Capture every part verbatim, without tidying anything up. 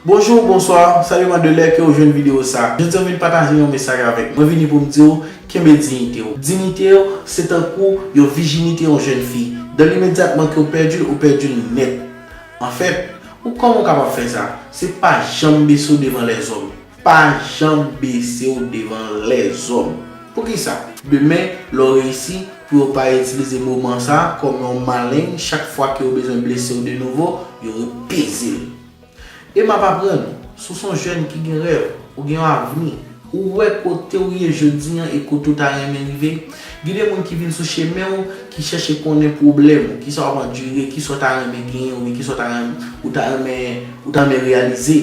Bonjou, bonswa, sa depann de lè ke w jwenn videyo sa. Jodi a m vin pataje yon mesaj avèk. Mwen vini pou m di w, kenbe diyite w. Diyite w, se tankou yon vijinite yon jèn fi. Dan limedyatman ke w pèdi l, ou pèdi l nèt. Anfèt, ou kòman w kapab fè sa? Se pa janm bese w devan lèzòm. Pa janm bese w devan lèzòm. Poukisa? Demen, lè w reyisi, pou yo pa itilize moman sa a kòm yon maleng, chak fwa ke yo bezwen blese w de nouvo, yo repeze l. E m ap aprann, si w se yon jèn ki gen rèv, ou gen yon avni, ou wè kote w ye jodi a e kote w ta renmen rive, gen de moun ki vin sou chemen w, ki chèche konnen pwoblèm ou, kisa w ap andire, kisa w ta renmen genyen, oubyen kisa w ta renmen, ou ta renmen, ou ta renmen reyalize,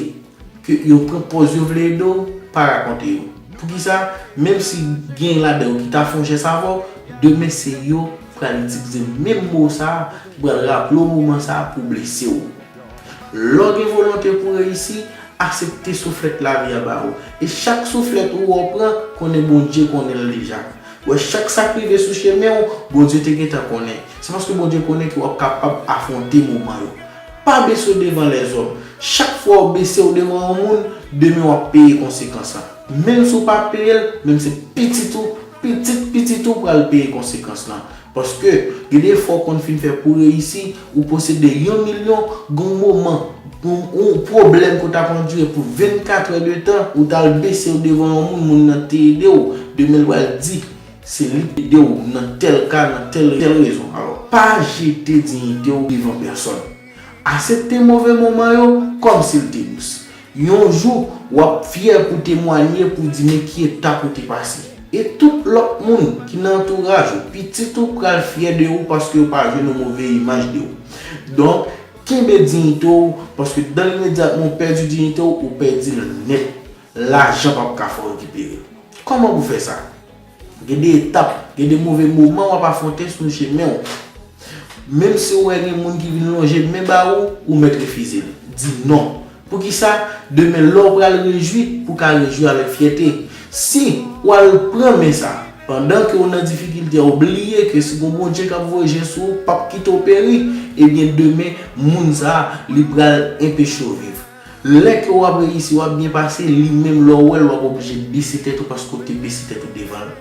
ke yo pran pòz yo vle ede w, pa rakonte yo. Poukisa? Menm si gen ladan yo ki ta fè yon jès avè w, demen se yo pral itilize menm mo sa a, ki pral raple w moman sa a pou blese w. Lè w gen volonte pou reyisi, aksepte souflèt lavi a ba ou. E chak souflèt ou wè w pran, konnen Bondye konnen l deja. Wè, chak sa k rive sou chemen w, Bondye te gentan konnen. Se paske Bondye konnen ke w ap kapab afwonte moman yo. Pa bese w devan lèzòm. Chak fwa w bese w devan yon moun, demen w ap peye konsekans lan. Menm si w pa peye l, menm se pitit ou, pitit pitit ou pral peye konsekans lan. Paske, gen de fwa w konn fin fè pou reyisi, ou posede yon milyon, gen yon moman, yon, yon pwoblèm ke w t ap andire pou vennkat è de tan, ou t al bese w devan yon moun, moun nan te ede w, demen l pral di, se li ki ede w nan tèl ka, nan tèl, tèl rezon. Alò, pa jete diyite w devan pèsòn. Aksepte move moman yo kòmsi l te dous. Yon jou, w ap fyè pou temwanye, pou di men ki etap ou te pase. E tout lòt moun ki nan antouraj ou, pitit ou pral fyè de ou paske yo pa jwenn yon move imaj de ou. Donk, kenbe diyite w, paske dan limedyatman w pèdi diyite w, ou pèdi l nèt. Lajan p ap ka fè w rekipere l. Kòman pou fè sa? Gen de etap, gen de move moman w ap afwonte sou chemen w. Menm si w wè gen moun ki vin lonje men ba ou, ou mèt refize l. Di non. Poukisa? Demen lè w pral rejwi, pou w ka rejwi avèk fyète. Si w al pran men sa, pandan ke w nan difikilte, ou bliye ke si gon Bondye k ap voye je sou ou, p ap kite w peri, ebyen demen, moun sa a, li pral enpeche w viv. Lè ke w ap reyisi, w ap byen pase, li menm lè w wè l, w ap oblije bese tèt ou paske w te bese tèt ou devan l.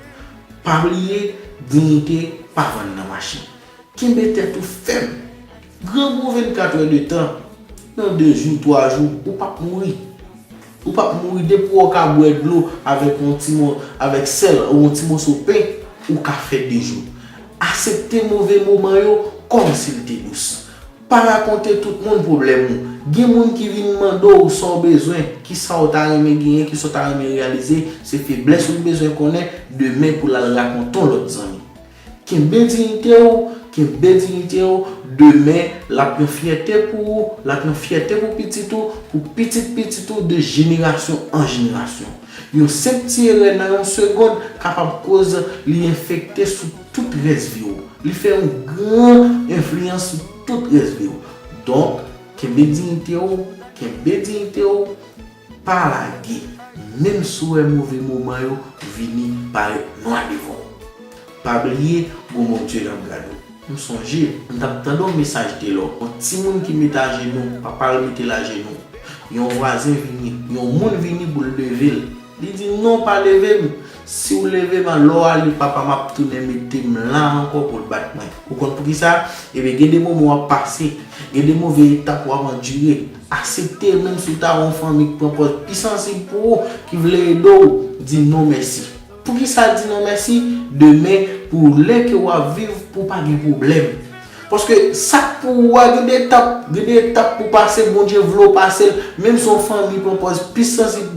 Pa bliye, diyite pa vann nan mache. Kenbe tèt ou fèm. Grangou vennkat è de tan, nan de jou, twa jou, ou p ap mouri. Ou p ap mouri depi w ka bwè dlo avèk yon ti mo, avèk sèl ou yon ti moso pen, ou ka fè de jou. Aksepte move moman yo kòmsi l te dous. Pa rakonte tout moun pwoblèm ou. Gen moun ki vin mande w sa w bezwen, kisa w ta renmen genyen, kisa w ta renmen reyalize, se feblès ou l bezwen konnen, demen pou l al rakonte yon lòt zanmi. Kenbe diyite w, kenbe diyite w, demen, l ap yon fyète pou ou, l ap yon fyète pou pitit ou, pou pitit pitit ou, de jenerasyon an jenerasyon. Yon senp ti erè nan yon segonn kapab koz li enfekte sou tout rès vi w. Li fè yon gran enfliyans sou tout rès vi w. Donk, kenbe diyite w, kenbe diyite w, pa lage, menm si w wè move moman yo vini parèt nwa devan w. Pa bliye, gon Bondye k ap gade w. M sonje, m t ap tande yon mesaj telò. Yon timoun ki mete ajenou, papa l mete l ajenou. Yon vwazen vini, yon moun vini pou l leve l. Li di, "Non, pa leve m. Si w leve m, lè w ale, papa m ap tounen mete m la ankò pou l bat mwen." Ou konn poukisa? Ebyen, gen de moman w ap pase, gen de move etap w ap andire. Aksepte, menm si w ta wè yon fanmi ki pran pòz pi sansib pou ou, ki vle ede w, di non mèsi. Poukisa di non mèsi? Demen, pou lè ke w ap viv, pou w pa gen pwoblèm. Paske sa k pou ou a, gen de etap, gen de etap pou pase, Bondye vle w pase l, menm si yon fanmi pran pòz pi sansib,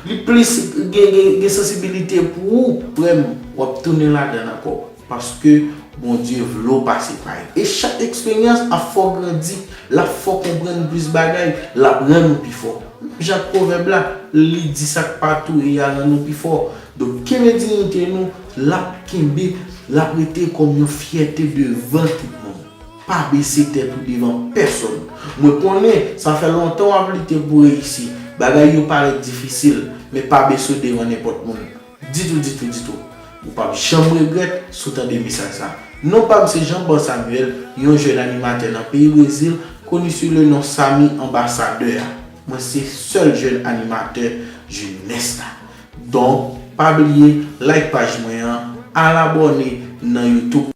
li plis gen, gen, gen sansibilite pou ou, frè m, w ap tounen ladan l ankò. Paske Bondye vle w pase pa l. E chak eksperyans ap fè w grandi, l ap fè w konprann plis bagay, l ap rann ou pi fò. Menm jan ak pwovèb la, li di sa k pa tou e a rann ou pi fò. Donk, kenbe diyite nou, l ap kenbe, l ap rete kòm yon fyète devan tout moun. Pa bese tèt ou devan pèsòn. Mwen konnen, sa fè lontan w ap lite pou reyisi. Bagay yo parèt difisil, men pa bese w devan nenpòt moun. Ditou, ditou, ditou. Ou p ap janm regrèt si w tande mesaj sa. Non pa m se Jean Paul Samuel, yon jèn animatè nan peyi Brezil, koni sou le non Samy Anbasadè a. Mwen se sèl jèn animatè jenès la. Donk, pa bliye like paj mwen an, al abòne nan YouTube.